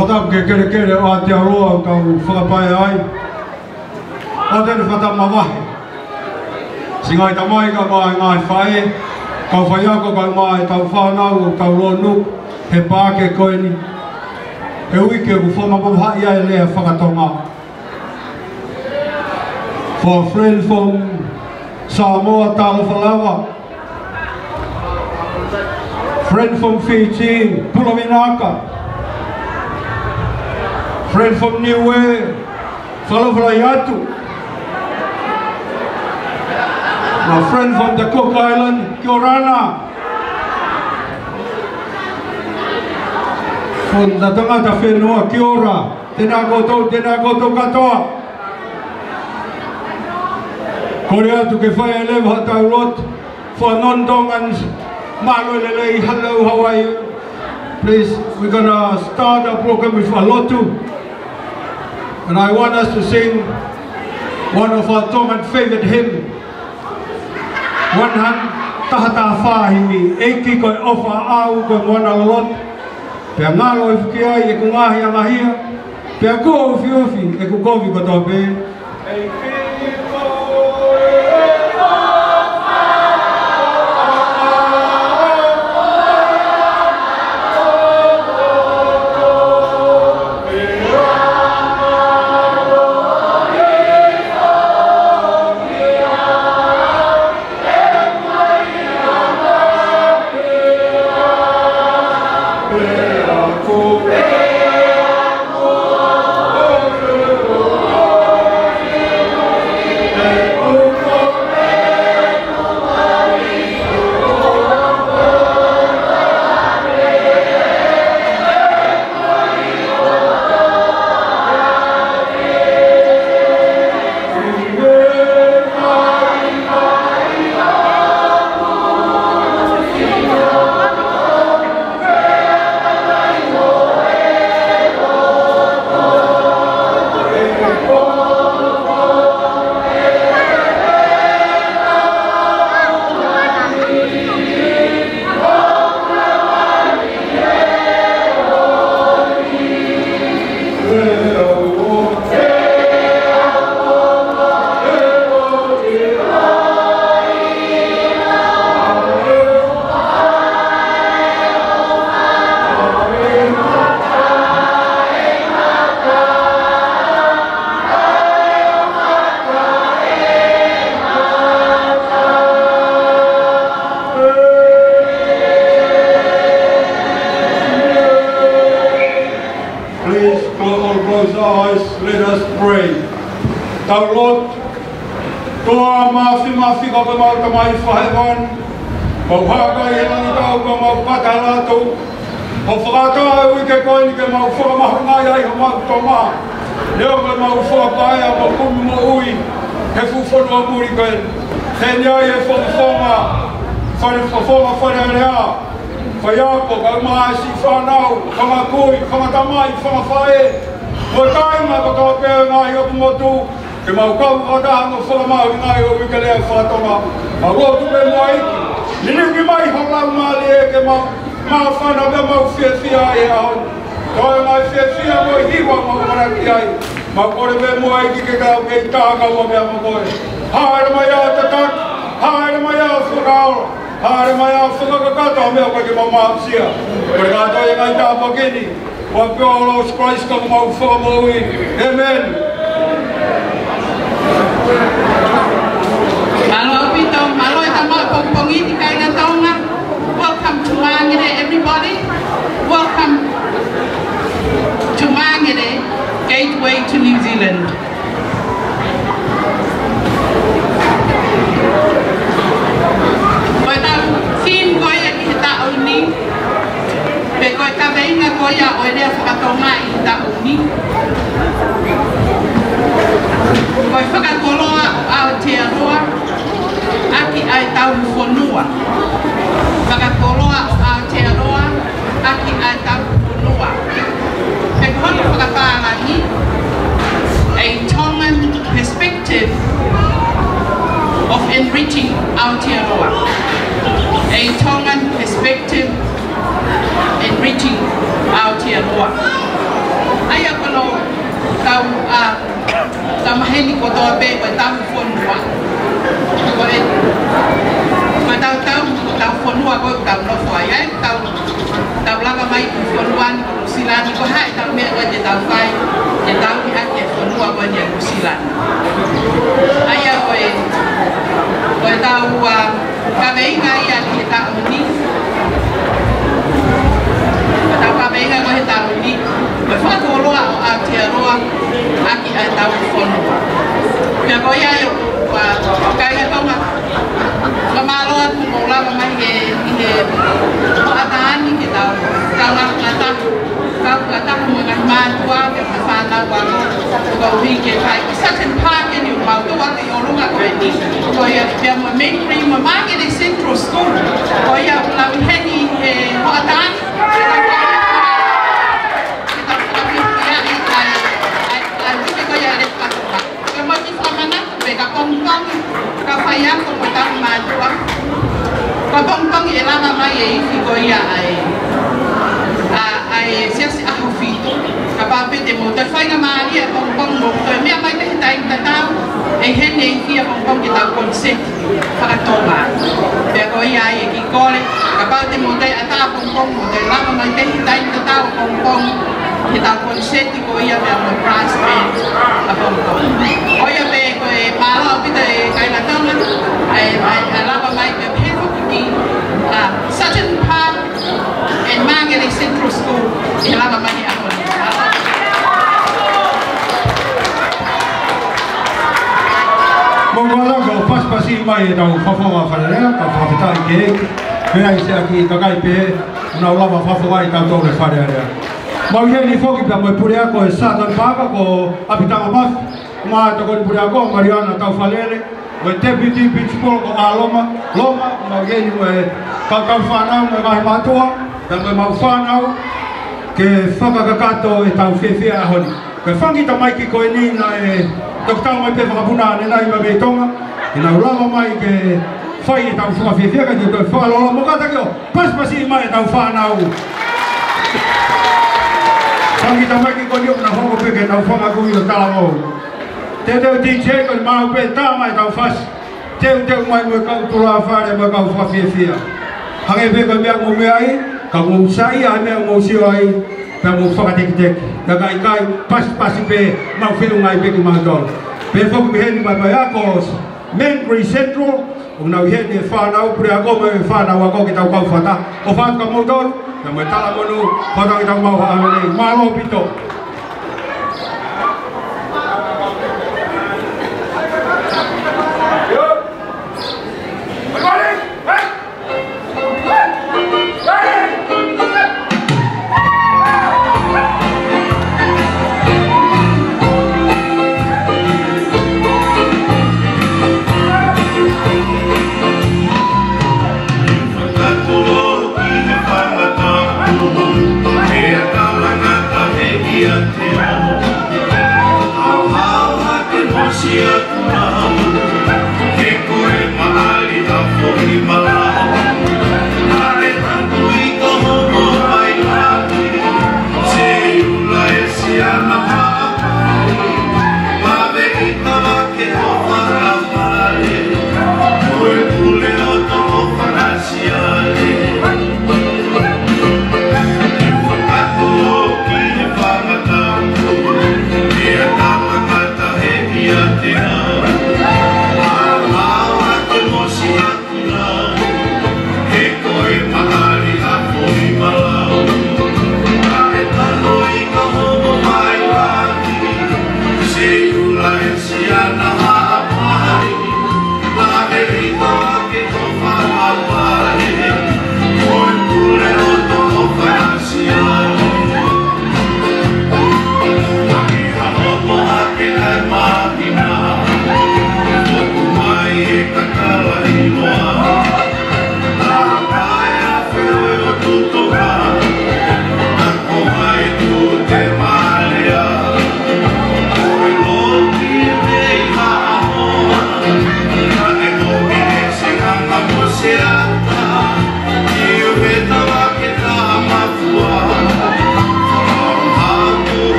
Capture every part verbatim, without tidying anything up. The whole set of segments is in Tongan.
Fakatapu ki he kelekele ʻo Aotearoa ʻoku tau fakapae ai. ʻOatu ʻeni e fakatapu mavahe siʻi ngaahi tamai kae ʻumaʻā e ngaahi faʻē, kau faiako kae ʻumaʻā ʻetau fānau ʻoku tau lōnuku he paaki ko eni he uike ʻoku fakamamafaʻi ai e lea faka-Tonga. For a friend from Samoa, talofa lava. Friend from Fiji, pula vinaka. Friend from Niue, fakaalofa lahi atu. My friend from the Cook Island, kia orana. From the Tangata Fenua, kia ora. Tēnā koutou, tēnā koutou kātoa. Kole atu ke fai ai leva haʻatau lotu. For non-Tongans, mālō e lelei, hello, how are you? Please, we're gonna start our program with a lotu. And I want us to sing one of our Tongan favorite hymn. One hundred, taha taha fā himi, ʻEiki ko e ʻofa ʻaʻau ko e moana loloto. Pea ngalo e fuki ai ʻeku ngaahi angahia. Pea kuo ufiufi ʻeku kovi kotoa pē. Please clo-, all close our eyes. Let us pray. Tau lotu. ʻOtua Māfimafi, ko homau Tamai Fakahēvani, mau haka ʻi he langi, tau ka mau pata lato. Mau fakataha he uike ko eni ke mau fakamahuʻingaʻi ai homau Tonga. Neongo ʻemau fakapaea mo kumi moʻui he fuʻu fonua muli ko eni. Heni ai e fofonga, fale fofonga, Fale Alea, faiako, kae ʻumaʻā siʻi fānau, fanga kui, fanga tamai, fanga faʻē, mo e kāinga kotoa pē ʻo e ngaahi ʻotu motu, ke mau kau fakataha mo fakamahuʻingaʻi e uike lea faka-Tonga. Mau lotu pē muʻa ʻEiki, lilingi mai ho Laumālie ke mau māfana pea mau fiefia ai he ʻaho ni. Toe ngaahi fiefia mo e hiva mau ʻamanaki ai. Mau kole pē muʻa ʻEiki ke tau kei tā kaua pea mo koe. Hāʻele mai ʻa e tataki, hāʻele mai ʻa e fakaola, hāʻele mai ʻa e fakakakato, meʻa ko ē ke mau aʻusia. Kole kātoa e ngaahi tāpuaki ni, ʻi he huafa ʻo Sīsū Kalaisi ko homau Fakamoʻui. ʻĒmeni. Mālō ʻaupito, mālō e tama pongipongi ni kāinga Tonga. Welcome to Māngere, everybody. Welcome to Māngere, gateway to New Zealand. Ko ʻetau theme ko ia ki he taʻu ni, pe ko e kaveinga ko ia ʻo e lea faka-Tonga ʻi he taʻu ni, Maheni kotoa pē ko e tau fonua. Ko e, ko e tau, tau, tau fonua ko e tau nofo ai. ʻA ia tau, tau lava mai ki fonua ni ko Nuʻusila ni, ko e hā e tau meʻa ko ē te tau fai, te tau ʻi hake fonua ko eni ʻa Nuʻusila ni. ʻA ia ko e, ko e tau, ʻa, kaveinga ia ki he taʻu ni. Ko e tau kaveinga ko ē he taʻu ni, ko e fakakoloa ʻo Aotearoa ʻaki ʻa e tau fonua. Pea ko ia ʻoku, ʻa, kāinga Tonga, fakamālō atu hoʻomou lava mai he, ʻi he hoʻatā ni ke tau, tau ngata, tau ngata mo e ngaahi mātuʻa, pea mo e fānau ako, koeʻuhi ke fai ko e Sutton Park eni ʻoku mau tō atu ʻi ʻolunga ko eni. Ko ia pea mo e Main Street mo e Māngere Central School. Ko ia ʻoku nau ʻi heni he hoʻatā ni. Ke tau fakafiefia ʻi ai, ai, ai, ko ia e leka. Ka mau kiʻi fakamanatu pē, ka pongipongi, ka faiako mo e tau mātuʻa. Ka pongipongi ʻe lava mai e ifi ko ia ʻa e, ʻa, ʻa e Siasi ʻAhofitu. Kapau pē te mou toe faingamālie pongipongi mou toe meʻa mai pē he taimi tatau, ʻe ʻi heni e ifi ʻa pongipongi ke tau koniseti faka-Tonga. Pea ko ia ai e kiʻi kole, kapau te mou toe ʻatā pongipongi, mou toe lava mai pē he taimi tatau pongipongi, ke tau koniseti ko ia pea mo e brass band ʻa pongipongi. Ko ia pē, ko e mālō ʻaupito e kāinga Tonga, ʻa e, ʻa e, ʻa e lava mai pē he foki ki, ʻa, Sutton Park and Māngere Central School, ʻi he lava mai he ʻaho ni. Mālō. Mou kole ke pasipasi mai e tau fakafofonga Falealea, ka fakafetaʻi ki he ʻEiki. Meʻa ʻi he siʻaki kakai pē, nau lava fakafofongaʻi kitautolu he Falealea. Mau ʻi heni foki pea mo e puleako e Sutton Park ko ʻApitanga Mafi, mo e tokoni puleako Maliana Taufalele, mo e deputy principal ko ʻAloma Loma, mau ʻi heni mo e kau, kau fānau mo e ngaahi mātuʻa, pea mo e mau fānau, ke fakakakato e tau fiefia ʻaho ni. Ko e fanga kiʻi tamaiki ko eni naʻe toki tau mai pē fakapuna ʻanenai mai mei Tonga, ke nau lava mai ke fai e tau fakafiefia ka te toe fakalolo mo kātaki ʻo pasipasi mai e tau fānau. Fanga kiʻi tamaiki ko eni ʻoku nau hoko pē ke nau fanga kui ʻo talavou. Teuteu D J ko e mau pē tā mai e tau fasi. Teuteu mai mo e kau tulāfale mo e kau fakafiefia. Hangē pē ko e meʻa ʻoku mou meʻa ai, ka mou saiʻia he meʻa ʻoku mou sio ai, pea mou fakatekiteki. Ka ʻikai, pasipasi pē, mau feʻunga ai pē kimautolu. Pea foki mei heni mai mai ako Māngere Central, ʻoku nau ʻi heni e fānau puleako mo e fānau ako ke tau kau fakataha. ʻOfa atu kia moutolu, pea mo e talamonū, fakataha ke tau maʻu ha ʻaho lelei. Mālō ʻaupito.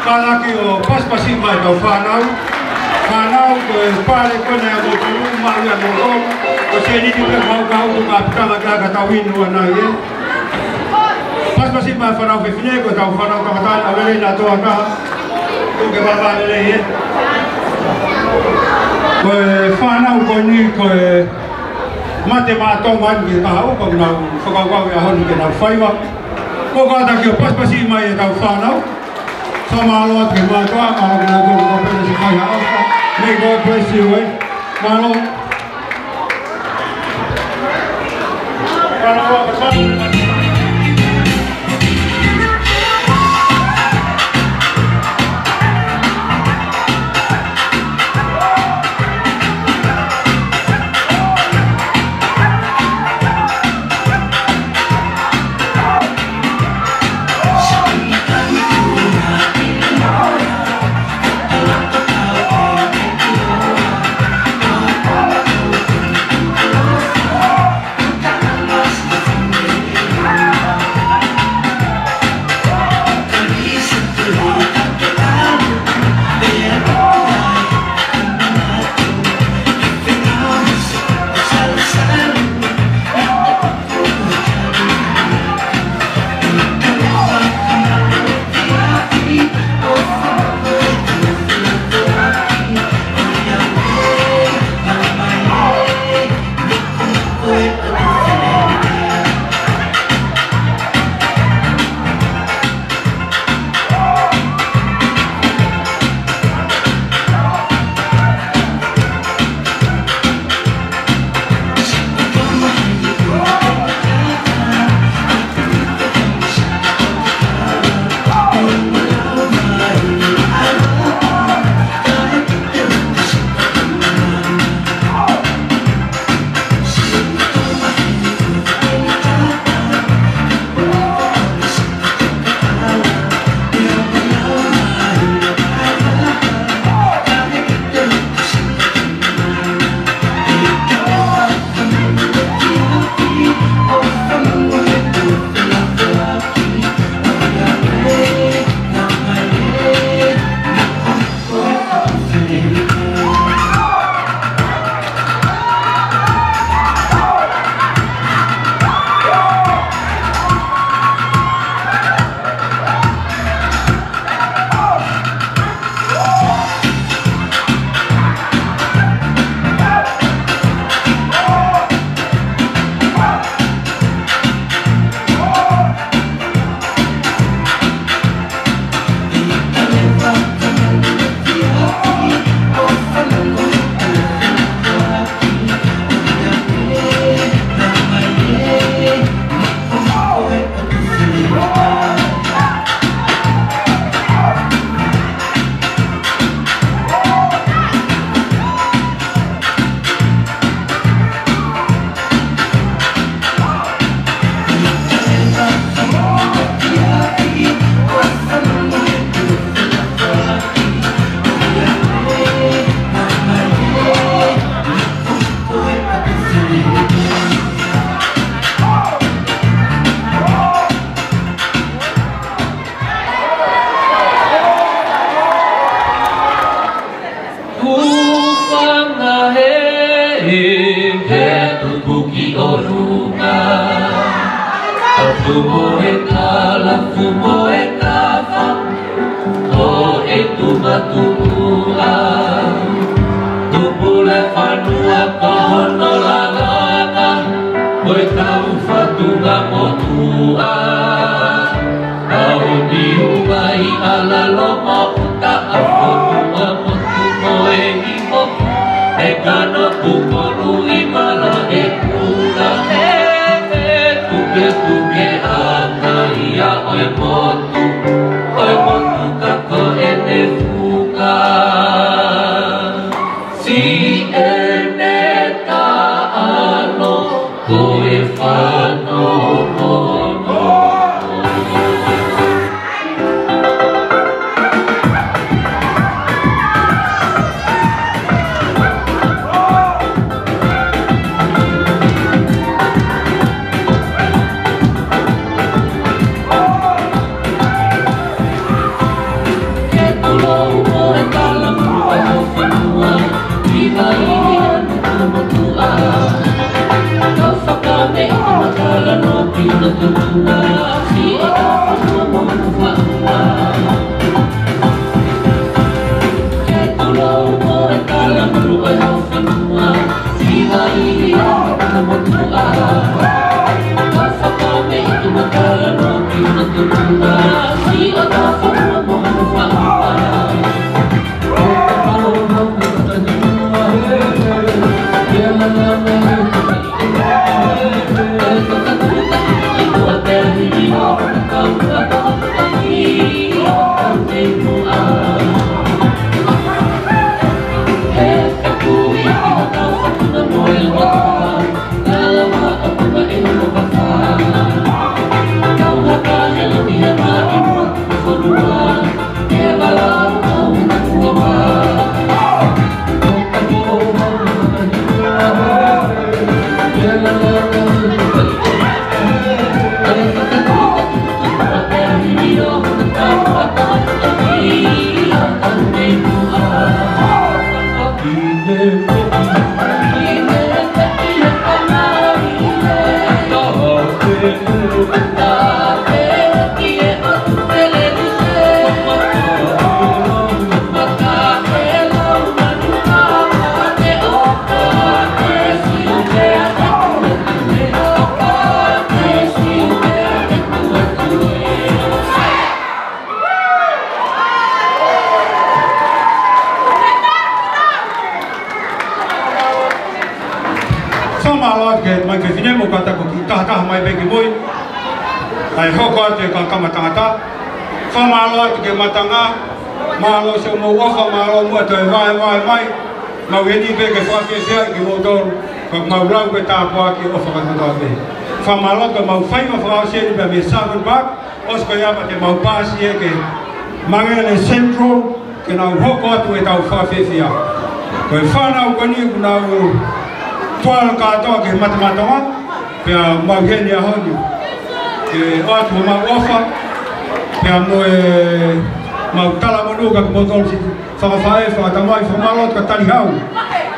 Tālaki ʻo pasipasi mai ʻetau fānau. Fānau, ko e pale ko ena ʻa moutolu, maʻu ia moutolu. Ko e sēniti pē mau kau tu ka putanga ka ka tau inu ana ia. Pasipasi mai fānau fefine, ko ʻetau fānau tangata, ʻa lele na toa ka. Tuku ke vavā lelei ē. Ko e fānau ko eni, ko e mate maʻa Tonga ni ke kaha upa, nau fakakaukau ia honi ke nau faiva. Ko ka taki ʻo pasipasi mai ʻetau fānau. So mālō atu ki he mātuʻa, mālō ki he mātuʻa, ko pena si kai ha ofa. May God bless you, eh? Mālō. Tufanga he, he, he tuku ki ʻolunga. Ka fumo e kala, fumo e kafa, ʻo e tuma tupua. Tupu le fanua ko hono lalanga, ko e tau fatunga motuʻa. ʻA ʻo ni uai ʻa lalo mo uta ʻa fonua motu mo e imo. E kano Tupolu ʻi mala e kula he, he tuketuke ʻa ka ia ʻo e motu, ʻo e motu ka ko ʻene fuka. Siʻene taʻalo ko e fano mono. Fakamālō atu ki he ʻomai fefine mo e kātaki ko ē ʻoku taha mai pē ki mui. Kae hoko atu e kau kamata tangata. Fakamālō atu ki he matanga. Mālō siʻomou ʻofa, mālō muʻa e toe vaevae mai. Mau ʻi heni pē ke fakafiefia kimoutolu. Ka mau lau pē tāpuaki ʻofa kātoa pē. Fakamālō atu ki heʻemau faiva fakaʻosi eni pea mei Southern Park. ʻOsi ko ia pea te mau paasi ē ki Mangere Central, ke nau hoko atu ʻetau fakafiefia. Ko e fānau ko eni ʻoku nau tuala kātoa ki he matematonga, pea mau ʻi heni he ʻaho ni ke ʻoatu homau ʻofa, pea mo ʻemau talamonū kia kimoutolu siʻi fakafaʻē, fakatamai, fakamālō atu kia Talihau.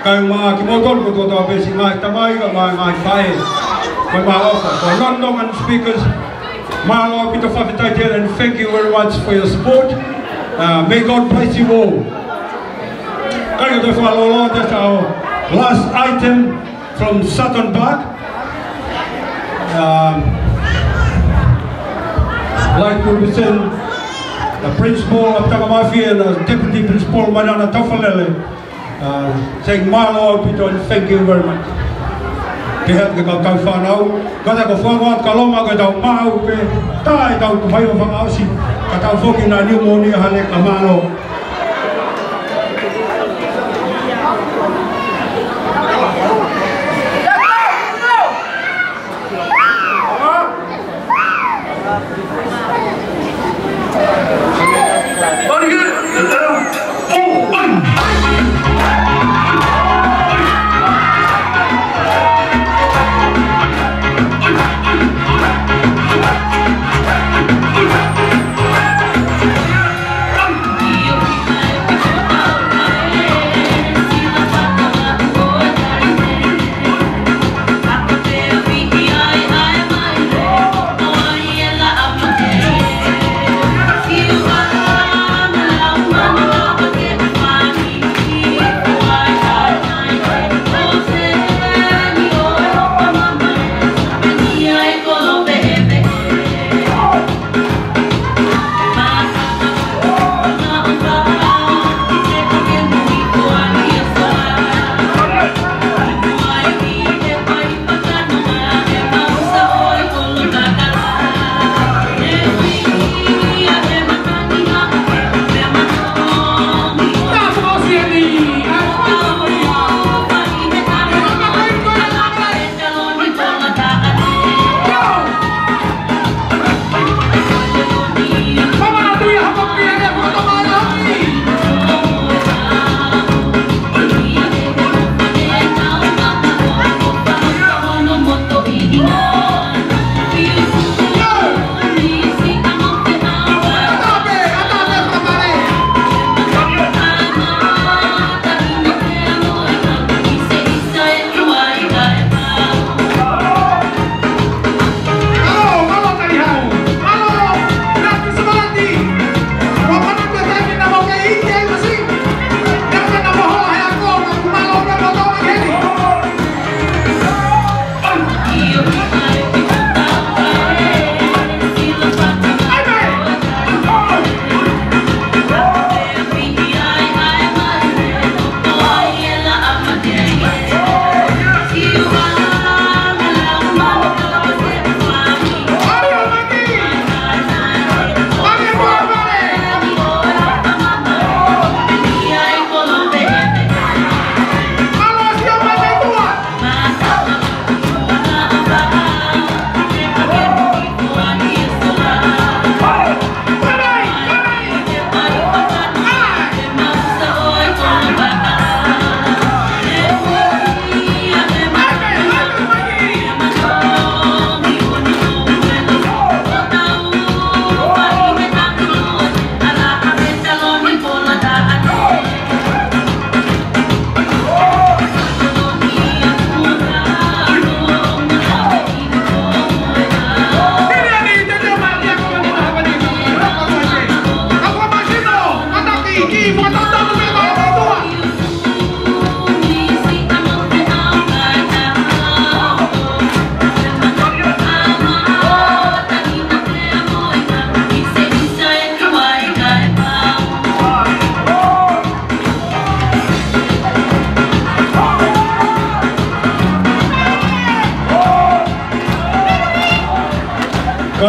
Kae ʻumaʻā kimoutolu kotoa pē siʻi ngaahi tamai, kae ʻumaʻā e ngaahi faʻē. Ko ʻemau ʻofa. Ko e non-Tongan speakers, mālō ʻaupito, fakafetaʻi tele, and thank you very much for your support. Uh, may God bless you all. Kae ʻoatu e fakalōloa, that's our last item from Sutton Park. Um, like to present the principal of Tangamafi and the deputy principal, Manana Tofalele. Uh, saying mālō ʻaupito and thank you very much. Ke hea ke kau fānau, kātaki ke fakaongo atu ka loma ke tau maʻu pē, tā ʻetau faiva fakaʻosi, ka tau foki na niu moni hale ka mālō.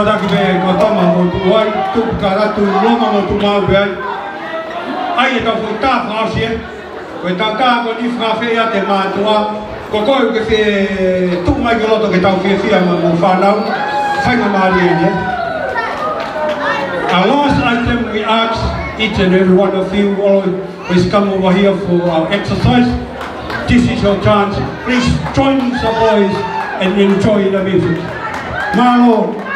Taki pē ko tama mo tu ai, tupu ka ratu loma mo tu mau pē ai. ʻAi e tau futa fakaʻosi ē. Ko e tau tā ko eni fakafeʻiloaki atu e mātuʻa. Ko koe ʻoku ke fie tuʻu mai ki loto ke tau fiefia mo e fānau. Fai ka mālie ē. A last item we ask each and every one of you all Please come over here for our exercise. This is your chance. Please join the boys and enjoy the music. Mālō.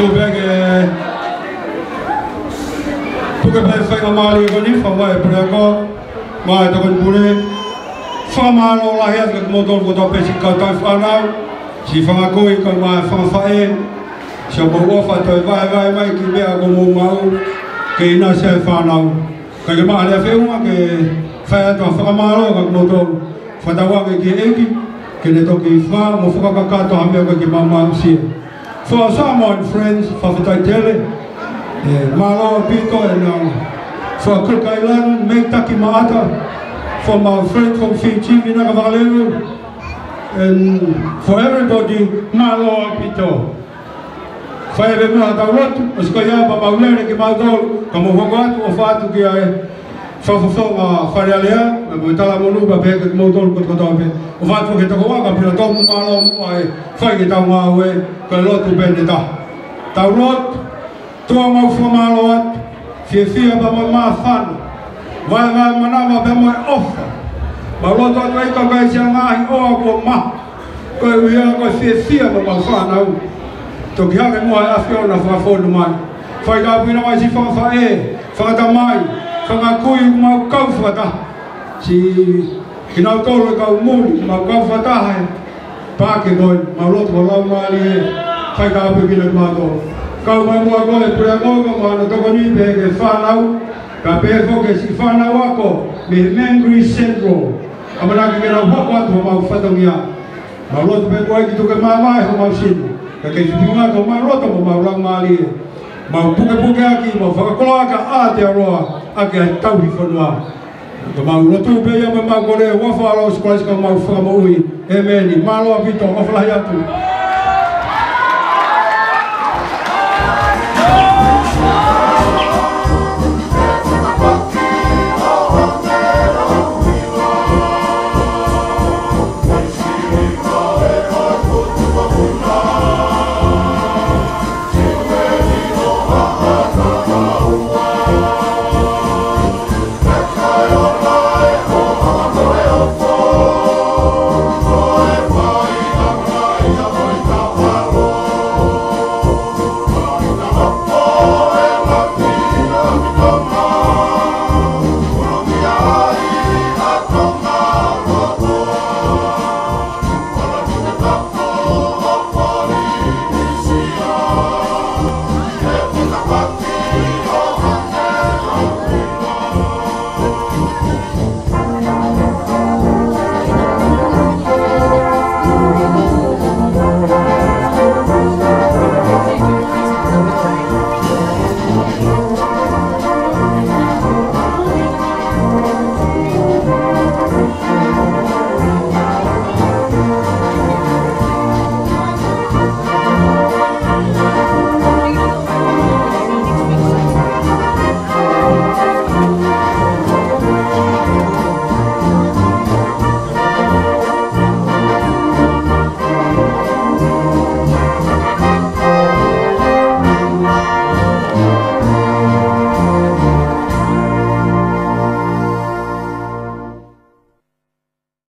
Ko pē ke, ko pē ke fai ka mālie ko eni, fai mai e puleako, mai tokoni pule. Fakamālō lahi atu kiate kimoutolu kotoa pē siʻi kau tauhi fānau, siʻi fanga kui kae ʻumaʻā e fanga faʻē, siʻomou ʻofa toe vaevae mai ki he meʻa kuo mou maʻu, ke ʻinasi e fānau. Kae ke maʻu e feʻunga ke fai atu ha fakamālō kiate kimoutolu. Fakatauange ki he ʻEiki ke ne toki fai mo fakakakato ha meʻa ko ē ke mau aʻusia. For Samoan friends, fakafetaʻi tele. ʻE, mālō ʻaupito, and, um, for Cook Island, Meitaki Maʻata, for my friend from Fiji, Vinaka Vakaleu, and for everybody, mālō ʻaupito. Fai pē muʻa ha tau lotu, ʻosi ko ia pea mau lele kimautolu, ka mou hoko atu, ʻofa atu ki he fakafofonga Fale Alea, mo e talamonū pea pehē kiate kimoutolu kotoa pē. ʻOfa atu ki he tokoua, ka pila tō mo mālō muʻa e fai e tau ngāue, ko e lotu pē ʻe taha. Tau lotu. ʻOtua, mau fakamālō atu, fiefia pea mo e māfana, vaevae manava pea mo e ʻofa. Mau lotu atu ai ka kai sia ngaahi ʻoa kuo maha, koeʻuhi ko e fiefia mo mau fānau. Toki hanga muʻa ʻe he ʻAfiona ʻo fakafonu mai. Fai ka pina mai siʻi fanga faʻē, fanga tamai, fanga kui ʻoku mau kau fakataha. Siʻi kinautolu e kau muli, mau kau fakataha he paaki ko eni, mau lotu ko e Laumālie, fai ka ʻapi kina kimautolu. Kau mai muʻa ko e puleako, kau mai ʻo tokoni pē ki he fānau, kae pehē foki ki he siʻi fānau ako, mei he Mangere Central. ʻAmanaki ke nau hoko atu homau fatongia. Mau lotu pē ko e ʻEiki tuku ke māvae homau sino, kae kei fipinga ko homau loto mo homau laumālie. Mau pukepuke ʻaki, mau fakakoloa ʻaki ʻa Aotearoa, ʻaki ʻa e tauhi fonua. Ka mau lotu pē ia mo mau kole, ʻi he huafa ʻo Sīsū Kalaisi ko homau Fakamoʻui. ʻĒmeni. Mālō ʻaupito, ʻofa lahi atu.